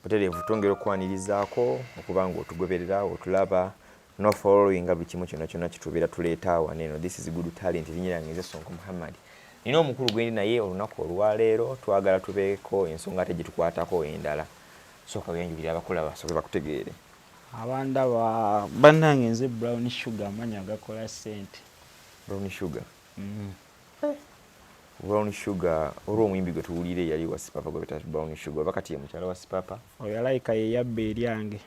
Butereevu twongera okukwanirizaako okuba nga otugoberera, otulaba no following buli kimu kyonna kyonna kitubeera tuleeta wano eno. This is Good Talent, erinnya lyange nze Sonko Muhammad. Nina omukulu gwendi naye olunaku olwaleero, twagala tubeeko ensonga ate gyetukwatako endala. Sooka weyanjulire abakulaba basoke bakutegeere. Abandaba bannange, nze Brown Sugar, amannya agakola ssente. Brown Sugar. Eh, Brown Sugar olwo omuyimbi gwe tuwulira eyali wa Sipapa gwe beta Brown Sugar, oba kati ye mukyala wa Sipapa? Oyo alayika ye yabba eryange.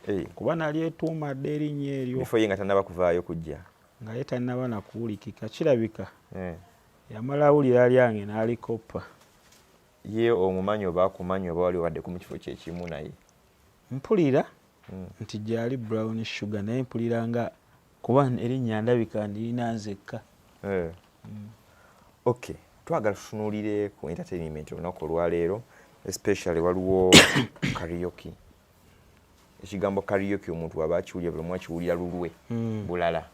Hey. Kuba nalyetuuma dda erinnya eryo. Before ye nga tannaba kuvaayo kujja. Nga ye tannaba nakuwulikika kirabika. Eh. Yamala awulira lyange n'alikoppa. Ye omumanyi oba akumanyi oba wali obaddeko mu kifo kyekimu naye? Mpulira nti gyali Brown Sugar, naye mpulira nga kuba erinnya ndabika ndirina nzekka. Eh. Okay, twagala tutunuulire ku entertainment olunaku olwaleero, especially waliwo karaoke. Ekigambo karaoke omuntu waba akiwulira buli omu akiwulira lulwe bulala,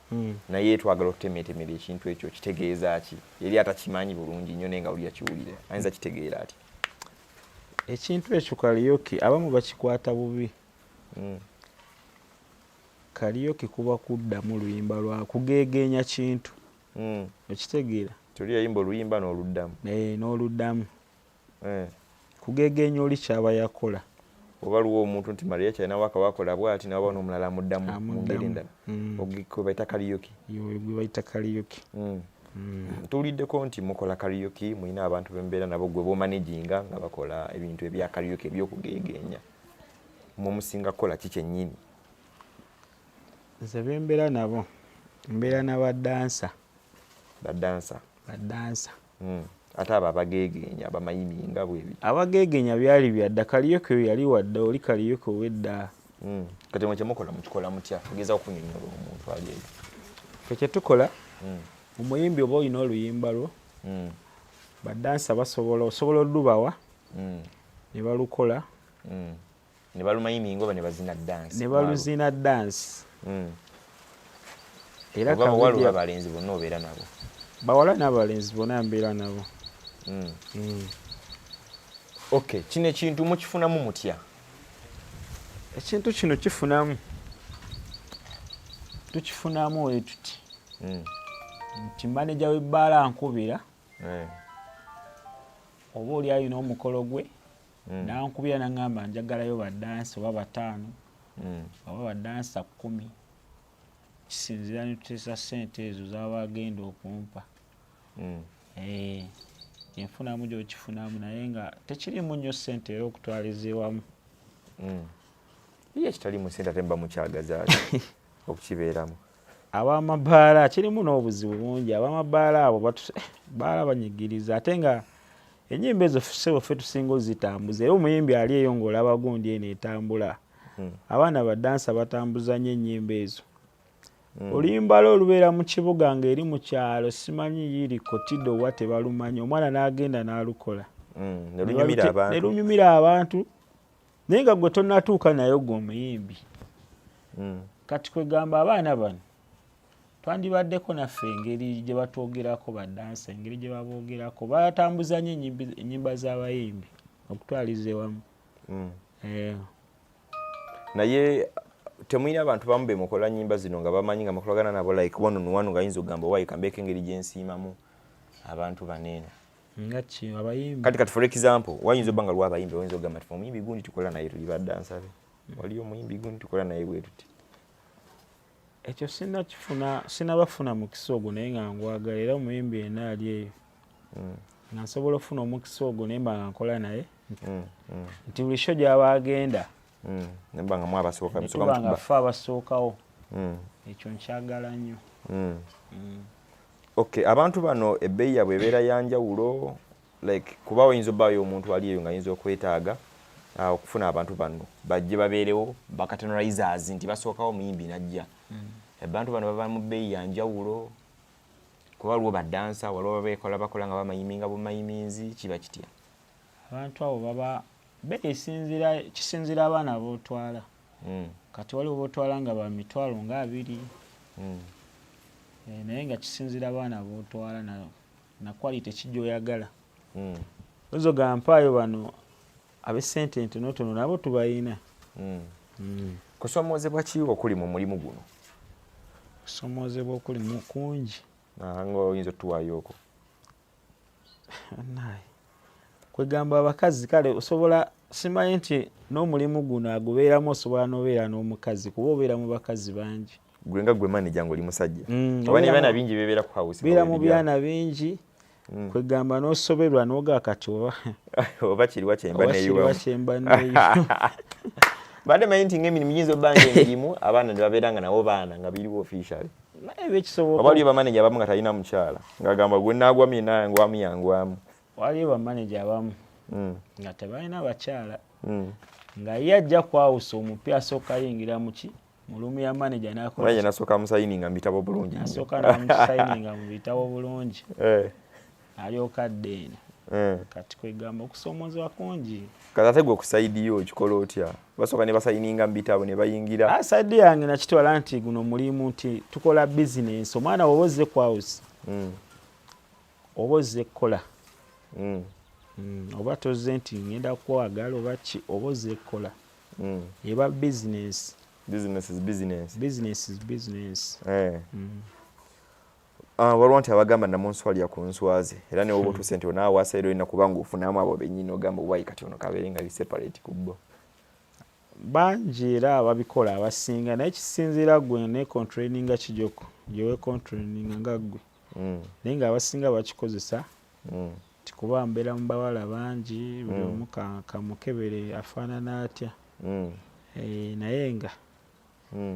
naye twagala okutemeetemera ekintu ekyo kitegeeza ki eri atakimanyi bulungi nnyo, naye nga wulira kiwulire ayinza kitegeera ati? Ekintu ekyo karaoke abamu bakikwata bubi. Karaoke kuba kuddamu luyimba lwa kugeegeenya kintu. Okitegeera? Toli yayimba oluyimba n'oluddamu. Eh, n'oluddamu. Eh. Kugeegeenya oli kyaba yakola. Oba luwa omuntu nti Maria kyalina waka wakola bw'ati, nawe n'omulala amuddamu mu ngeri endala. Ogwe bayita karaoke. Yoyo gwe bayita karaoke. Tuwuliddeko nti mukola karaoke, mulina abantu bembeera nabo gwe b'omanaginga nga bakola ebintu ebya karaoke ebyokugeegeenya. Mwe musinga kukola ki kyennyini? Nze bembeera nabo, mbeera na badansa. Badansa? Badansa. Ate abo abageegeenya abamayimi nga bwe bityo? Abageegeenya byali byadda, karaoke oyo yali wadda, oli karaoke ow'edda. Kati mwe kyemukola mukikola mutya? Tugezaako okunyonnyola omuntu ali eyo. Ffe kye tukola, omuyimbi oba olina oluyimba lwo, badansa basobola, osobola olubawa ne balukola. Ne balumayiminga oba ne bazina dance? Ne baluzina dance. Era oba bawala oba balenzi bonna obeera nabo? Bawala n'abalenzi bonna mbeera nabo. Okay, kino ekintu mukifunamu mutya? Ekintu kino kifunamu, tukifunamu we tuti nti maneja w'ebbaala ankubira, oba oli alina omukolo gwe, nankubira naŋŋamba njagalayo badansi oba 5 oba badansa 10, kisinziira netuteesa ssente ezo zaba agenda okumpa. Eh, enfunamu gyokifunamu, naye nga tekirimu nnyo ssente era okutwaliza ewamu. Ye ekitalimu ssente ate muba mukyagaza okukibeeramu? Ab'amabaala kirimu n'obuzibu bungi. Ab'amabaala abo baala banyigiriza, ate nga ennyimba ezo ssebo ffe tusinga ozitambuza, era omuyimbi ali eyo ng'olaba gundi eno etambula, abaana badansa batambuza nnyo ennyimba ezo. Oluyimba lwo olubeera mu kibuga ng'eri mu kyalo simanyi yiri kotido wa tebalumanyi, omwana n'agenda n'alukola ne lunyumira abantu, naye nga gwe tonnatuuka nayo gwe omuyimbi. Kati kwegamba abaana bano twandibaddeko naffe engeri gye batwogerako, badansa engeri gye baboogerako, batambuza nnyo ennyimba z'abayimbi okutwaliza ewamu. Eh. Naye temulina abantu bamu be mukola nnyimba zino nga bamanyi nga mukolagana nabo like one on one, nga yinza okugamba waayi kambeeko engeri gye nsiimamu abantu bano eno? Nga ki abayimbi? Kati for example wayinza obba nga lwabayimbi oyinza okugamba nti omuyimbi gundi tukola naye tuli badansa be, waliyo omuyimbi gundi tukola naye bwe tuti. Ekyo sinakifuna, sinabafuna mukisa ogwo, naye nga ngwagala, era omuyimbi yenna ali eyo nga nsobola okufuna omukisa ogwo naye mba nga nkola naye nti buli show gy'aba agenda Nemba nga mwabasooka. Tuba nga ffe abasookawo. Ekyo nkyagala nnyo. Okay, abantu bano ebbeeyi yaabwe ebeera ya njawulo like kuba oyinza obbaayo omuntu ali eyo nga ayinza okwetaaga okufuna abantu bano bajje babeerewo bacurtain-raisers nti basookawo omuyimbi najja. Abantu bano baba mu bbeeyi ya njawulo kuba waliwo badansa, waliwo babeekola bakola nga bamayiminga bumayiminzi, kiba kitya? Abantu abo baba bbeeyi esinziira, kisinziira abaana b'otwala. Kati waliwo b'otwala nga ba 20,000. Naye nga kisinziira abaana b'otwala na quality ki gy'oyagala. Oyinza ogamba mpaayo bano ab'essente entonotono, nabo tubayina. Kusoomoozebwa ki okuli mu mulimu guno? Kusoomoozebwa okuli mu kungi. Nga oyinza otuwaayooko? Naye kwegamba abakazi, kale osobola, simanyi nti n'omulimu guno agubeeramu, osobola n'obeera n'omukazi, kuba obeera mu bakazi bangi. Gwe nga gwe manager ng'oli musajja, oba n'ebyana bingi bibeera ku house? Beera mu byana bingi. Kwegamba n'osoberwa n'ogaa kati oba oba kiriwa kyemba neyiwamu, kyemba neyiwa. Badde manyi nti ng'emirimu giyinza obba nga emirimu, abaana ne babeera nga nabo baana nga biriwo officially. Naye bekisoboka. Oba waliyo bamaneja abamu nga talina mukyala, ng'agamba gwe naagwamu yenna yangwamu yangwamu? Waliyo bamaneja abamu nga tebalina bakyala, nga ye ajja kwawusa omupya, asooka ayingira muki, mu room ya manager. Manager nasooka amusayininga mu bitabo bulungi. Nasooka namusayininga mu bitabo bulungi, alyoka adda eno. Kati kwegamba okusoomozebwa kungi. Kati ate gwe ku side yo okikola otya? Basooka ne basayininga mu bitabo ne bayingira? Side yange nakitwala nti guno mulimu nti tukola bizinensi. Omwana woba ozze ku house, oba ozze kukola, oba tozze nti ngenda kwagala oba ki, oba ozze kukola, eba bizinensi. Business is business. Business is business. Ah, waliwo nti abagamba namunswalya ku nswaze, era ne woba otuuse nti onaawasa, era olina kuba ng'ofunamu abo bennyini, ogamba wayi kati ono kabeere nga li separate ku bo. Bangi era ababikola abasinga, naye kisinziira gwe ne controllinga kijoko gyewecontrollinga nga ggwe. Naye ng'abasinga bakikozesa ti kuba mbeera mu bawala bangi, buli omu kamukebere afaanana atya. Naye nga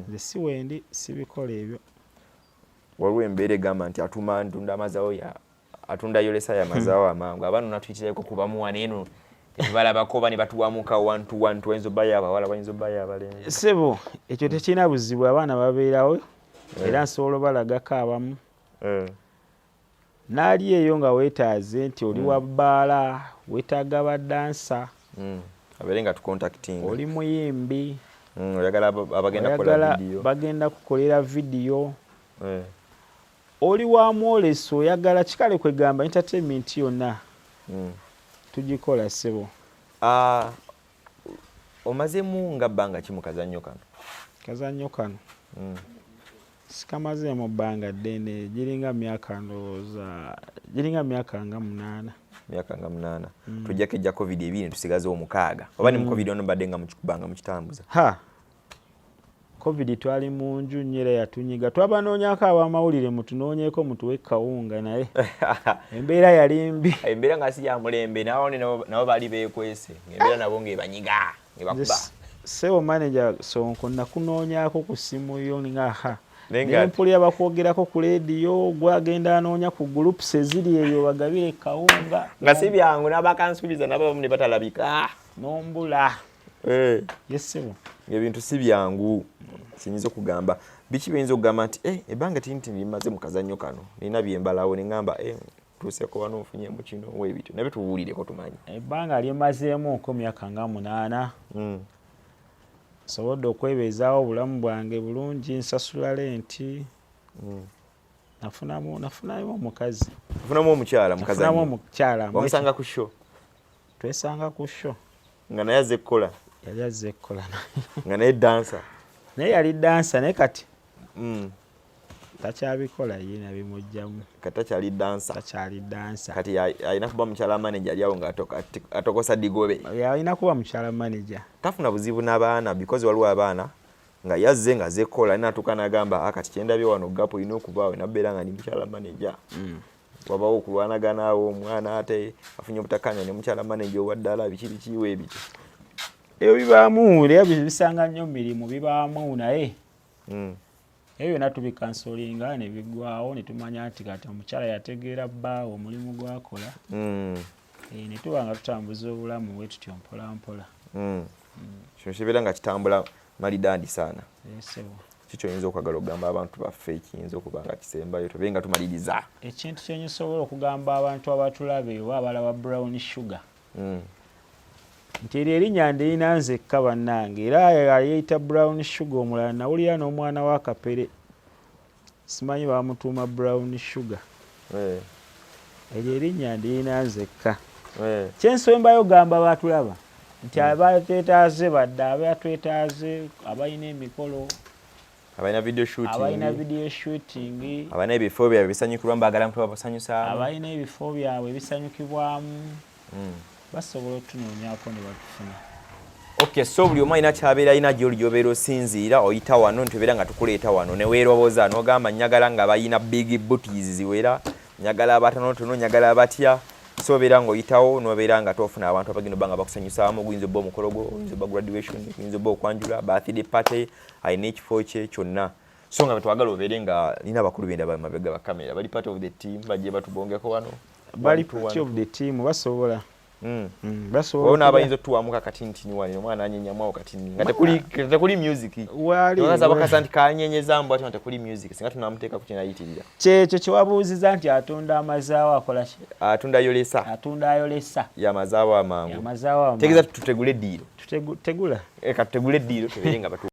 nze si wendi, sibikola ebyo. Waliwo embeera egamba nti atuma ntunda amazawo ya atunda yolesa yamazaawo amangu, abaana onatwitireko kubamuwa neeno tetubalabako oba ne batuwamuka one to one, wayinza obbayo abawala, wayinza obbayo abalenzi? Sebo, ekyo tekirina buzibu, abaana babeerawo era nsobola obalagako abamu. Naali eyo nga weetaaze nti oli wa bbaala, weetaaga badansa, Abeere nga tucontacting. Oli muyimbi, Oyagala abagenda kukola oyagala video. Bagenda kukolera vidiyo, oli wa mwoleso, oyagala kikale, kwegamba entertainment yonna tugikola, ssebo. Ah, omazeemu nga bbanga ki mu kazannyo kano? Kazannyo kano sikamazeemu bbanga ddene, giringa myaka, ndowooza giringa myaka nga 8. Myaka nga 8. Tujjako ejja COVID 2 ne tusigaza 6. Oba ne mu COVID ono mbadde nga mukikuba nga mukitambuza? Ha, COVID twali mu nju nnyo era yatunyiga. Twabanoonyako abamawulire, mutunoonyeeko mutuwe kawunga, naye embeera yali mbi. Embeera nga si ya mulembe, nabo nabo baali beekwese, ng'embeera nabo ng'ebanyiga, ng'ebakuba. Ssebo manager Sonko, nakunoonyaako ku ssimu yo nga ha, Naye naye mpulira bakwogerako ku leediyo, gwagenda anoonya ku groups eziri eyo bagabire kawunga. Nga si byangu, n'abakansuubiza nabo abamu ne batalabika. Nombula. Yes, ssebo. Ebintu si byangu. Kiyinza okugamba biki biyinza okugamba nti ebbanga tiri nti limaze mu kazannyo kano, nina byembalawo ne ŋŋamba tuuseeko wano, nfunyemu kino, weebityo, nabyo tubuulireko tumanye. Ebbanga lyemazeemu nko myaka nga 8, nsobodde okwebeezaawo obulamu bwange bulungi, nsasula rent. Nafunamu omukazi. Ofunamu omukyala mu Nafunamu kazannyo? omukyala. Wamusanga ku show? Twesanga ku show. Nga naye azze kukola? Yali azze kukola. Nga naye dancer? Naye yali dancer, naye kati takyabikola, ye nabimugjamu. Kati takyali dancer? Takyali dancer. Kati alina kuba mukyala manager ali awo nga atokosa digobe? Alina kuba mukyala manager. Tafuna buzibu n'abaana? Because waliwo abaana nga yazze nga azze kukola, alina atuuka n'agamba, "Ah, kati kyendabye wano gap olina okubaawo, nabeera nga ndi mukyala manager." Wabawo okulwanagana awo, omwana ate afunye obutakkaanya ne mukyala manager owaddala, biki biki weebityo? Ebyo bibaamu, era bisanga nnyo mu mirimu, bibaamu, naye ebyo byonna tubikansolinga ne biggwawo, ne tumanya nti kati omukyala yategeera bbaawe omulimu gwakola. Ne tuba nga tutambuza obulamu bwe tutyo mpola mpola. Kino kibeera nga kitambula malidandi saana. Ssebo. Kiki oyinza okwagala okugamba abantu baffe ekiyinza okuba nga kisembayo, tube nga tumaliriza? Ekintu kye nsobola okugamba abantu abatulaba oba abalaba Brown Sugar, nti eryo erinnya ndirina nzekka, bannange, era ayeeyita Brown Sugar omulala nawulira n'omwana wa Kapere. Simanyi bamutuuma Brown Sugar. Eryo erinnya ndirina nzekka. Kyensembayo gamba batulaba nti abatwetaaze badde, abatwetaaze abalina emikolo, abalina video shooting, abalina video shooting, abalina ebifo byabwe bisanyukirwamu, baagala muntu babasanyusaamu, abalina ebifo byabwe ebisanyukibwamu, basobola otunoonyako ne batufuna. Okay, so buli omu alina kyabeera alina gyoli gy'obeera osinziira oyita wano nti obeera nga tukuleeta wano ne weeroboza n'ogamba njagala nga balina big booties ziwera, njagala abatonotono, njagala batya. So obeera ng'oyitawo n'obeera nga tofuna abantu abagenda obba nga bakusanyusaamu. Guyinza obba omukolo gwo, oyinza obba graduation, guyinza obba okwanjula, birthday party, alina ekifo kye kyonna. So nga twagala obeere nga nina abakulu benda mabega bakamera bali part of the team, bajje batubongeko wano. Bali part of the team, basobola. Basobola. N'abayinza otuwamu kakatinitini wano, omwana anyenyamu awo katini nga tekuli music. Wali abakasa nti kanyenyeza mbu ati nga tekuli music, singa tunamuteeka ku kinayitirira. Kyekyo kyewabuuziza nti atunda amazaawo, akola ki? Atunda yolesa. Atunda ayolesa. Yamazaawo amangu. Yamazaawo amangu. Tegeeza tutegule eddiiro. Tegula. Eka tutegule eddiiro tubeere nga batu